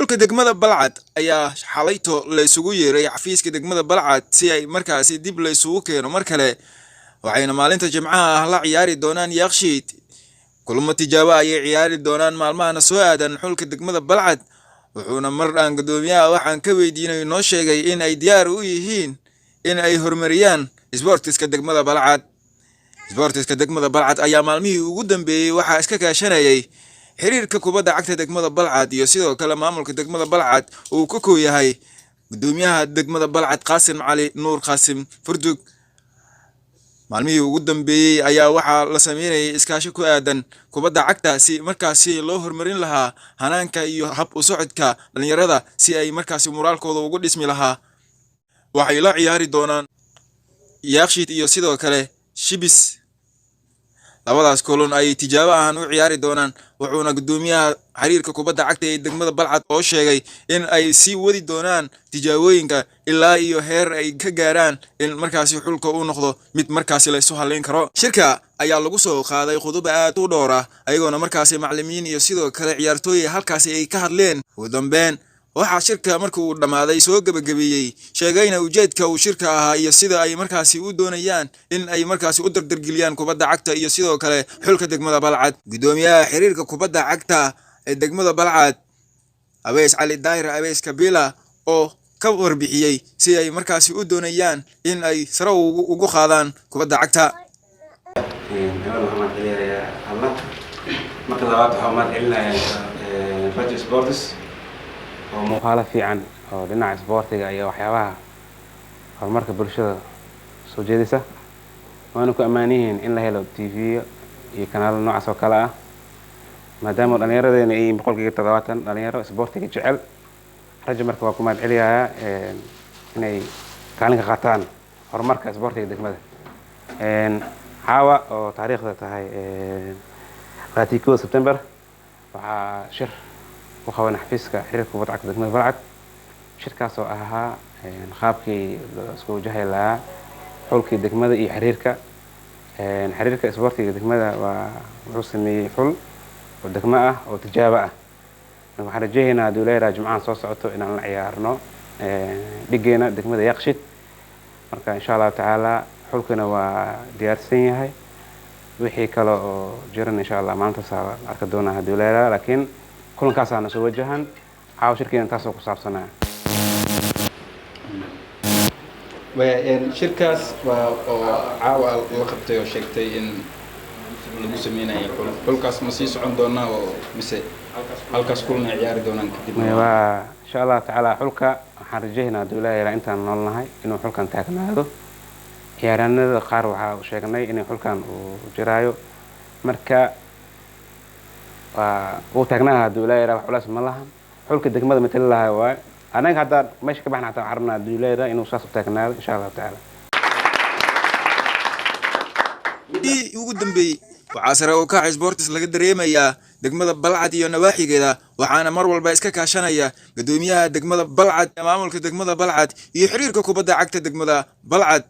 Xulka degmada Balcad ayaa xalayto la isugu yeeray xafiiska degmada Balcad si ay markaasi dib la isugu keeno mar kale, waxayna maalinta Jimcaha ah la ciyaari doonaan Yaaqshiid. Kulamo tijaabo ayay ciyaari doonaan maalmahana soo aadan xulka degmada Balcad. Wuxuuna mar aan guddoomiyaha waxaan ka weydiinay noo sheegay in ay diyaar u yihiin in ay horumariyaan isboortiska degmada Balcad. Isboortiska degmada Balcad ayaa maalmihii ugu dambeeyey waxaa iska kaashanayay xiriirka kubadda cagta degmada Balcad iyo sidoo kale maamulka degmada Balcad uu ka koo yahay guddoomiyaha degmada Balcad, Qaasim Cali Nuur, Qaasim Furdug. Maalmihii ugu dambeeyey ayaa waxaa la sameynayay iskaashi ku aadan kubadda cagta si markaasi loo horumarin lahaa hanaanka iyo hab u socodka dhalinyarada, si ay markaasi muraalkooda ugu dhismi lahaa. Waxay la ciyaari doonaan Yaaqshiid iyo sidoo kale Shibis. Labadaas kulan ay tijaabo ahaan u ciyaari doonaan. Wuxuuna guddoomiyaha xiriirka kubadda cagta ee degmada Balcad oo sheegay in ay sii wadi doonaan tijaabooyinka ilaa iyo heer ay ka gaaraan in markaasi xulka uu noqdo mid markaasi la isu halayn karo. Shirka ayaa lagu soo qaaday khuduba aad u dhowr ah, ayagoona markaasi macalimiin iyo sidoo kale ciyaartooy halkaasi ay ka hadleen. Ugu dambeyn, waxaa shirka marka uu dhammaaday soo gebagabeeyey, sheegayna ujeedka uu shirka ahaa iyo sida ay markaasi u doonayaan in ay markaasi u dardargeliyaan kubadda cagta iyo sidoo kale xulka degmada Balcad, guddoomiyaha xiriirka kubadda cagta ee degmada Balcad, Abeys Cali Daahir, Abeys Kabila, oo ka warbixiyey si ay markaasi u doonayaan in ay sare ugu qaadaan kubadda cagta. Waxaan mahad celinayaa Allah. Marka labaad, waxaan mahad celinayaa Rajo Sports oo muuqaalo fiican oo dhinaca isboortiga iyo waxyaabaha horumarka bulshada soo jeedisa. Waana ku ammaan yihiin in la helo TV iyo kanaalo noocaas oo kale ah, maadaama dhallinyaradeena ay yihiin 70% dhalinyaro isboortiga jecel. Rajo marka waa ku mahad celiyayaa inay kaalin ka qaataan horumarka isboortiga degmada. Caawa oo taariikhda tahay 21 September, waxaa shir ku qaban xafiiska xiriirka kubadda cagta degmada Balcad. Shirkaas oo ahaa qaabkii la isku wajahi lahaa xulkii degmada iyo xiriirka. Xiriirka isboortiga degmada waa wuxuu sameeyey xul oo degmo ah oo tijaabo ah. Waxaan rajeynaynaa, hadduu leeyahay, Jimcahan soo socoto inaan la ciyaarno dhigeena degmada Yaqshid. Marka insha Allahu tacaala xulkina waa diyaarsan yahay. Wixii kale oo jiran insha Allah maalintaas la arki doonaa, hadduu leeyahay, laakiin kulankaasaana soo wajahan. Caawa shirkeena taasoo ku saabsanaya. Shirkaas waa oo caawa la qabtay oo sheegtay in lagu sameynayo xul, xulkaas ma sii socon doonaa oo mise halkaas kulan ay ciyaari doonaan kadib? Waa insha Allahu tacaala xulka waxaan rajeynaa, hadduu Ilaahay yidhaa, intaan noolnahay inuu xulkan taagnaado. Ciyaaryahanada qaar waxaa sheegnay inay xulkan uu jiraayo. Marka waa wuu taagnaha, hadduu Ilaahay yidhaa, wax culays ma lahan. Xulka degmada matali lahaa waaye. Anaga haddaan meesha ka baxna xataa, waxaan rabnaa, hadduu Ilaahay yidhaa, inuu saas u taagnaado insha Allahu tacaala. Ugu dambeeyey, waxaa sare u kaca sports laga dareemayaa degmada Balcad iyo nawaaxigeeda, waxaana mar walba iska kaashanaya guddoomiyaha degmada Balcad, maamulka degmada Balcad iyo xiriirka kubadda cagta degmada Balcad.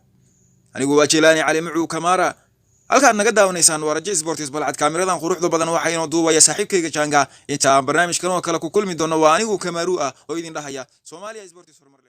Anigu waa Jilaani Cali Mucuu Kamaara. Halkaad naga daawanaysaan waa Rajo Sports Balcad. Kaamiradan quruxda badan waxaa inoo duubaya saaxiibkayga Janga. Inta aan barnaamijkan oo kale ku kulmi doono, waa anigu Kamaaru ah oo idin dhahaya Soomaaliya Sports horumar.